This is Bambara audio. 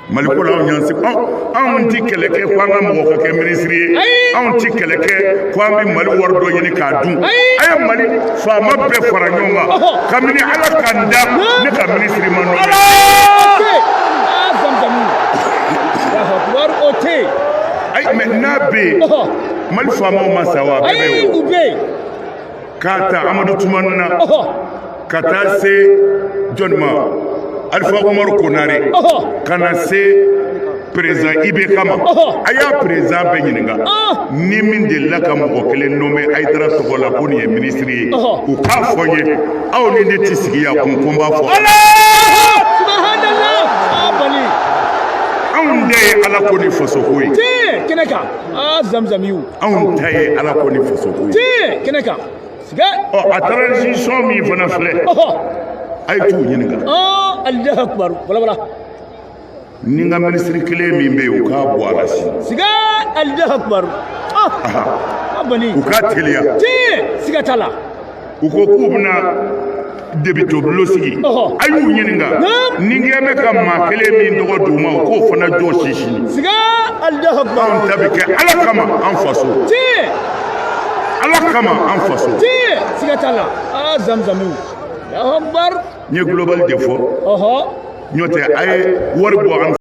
Mali ko la, anw y'an sigi, anw ti kɛlɛ kɛ ko an ka mɔgɔ ka kɛ minisiri ye. Anw ti kɛlɛ kɛ ko an bɛ Mali wari dɔ ɲini k'a dun. A ye Mali faama bɛɛ fara ɲɔgɔn kan, kabini Ala ka n da, ne ka minisiri ma nɔ. Wari o tɛ yen. Ayi, mais n'a bɛ yen, Mali faamaw ma sa wa? A bɛɛ bɛ yen. U bɛ yen. K'a ta Amadu Tumani na ka taa se jɔnni ma, Alifa Umaru Konare, ka na se président IBK ma, a y'a président bɛɛ ɲininka ni min delila ka mɔgɔ kelen nommé Hayidara tɔgɔ la ko nin ye minisiri ye, u k'a fɔ n ye. Aw ni ne ti sigi yan kun ko n b'a fɔ. Subhanallah, a bali. Anw ta ye Ala ko ni fasoko ye. Tiɲɛ kɛnɛ kan, aa zamzamiw. Anw ta ye Ala ko ni fasoko ye. Tiɲɛ kɛnɛ kan, siga. Ɔ, a transition min fana filɛ, a ye t'u ɲininka. Allahu akbar, wala wala. Ni n ka minisiri kelen min bɛ yen, u k'a bɔ a la sini. Siga, Allahu akbar, a bali. U k'a teliya. Tiɲɛ, siga t'a la. U ko k'u bɛna député bulon sigi, a y'u ɲininka ni n bɛ ka maa kelen min tɔgɔ d'u ma, u k'o fana jɔ sini. Siga, Allahu akbar. Anw ta bɛ kɛ Ala kama, an faso. Tiɲɛ. Ala kama, an faso. Tiɲɛ, siga t'a la, aa zamzamiw, Allahu akbar. N ye global de fɔ. N'o tɛ, a ye wari bɔ an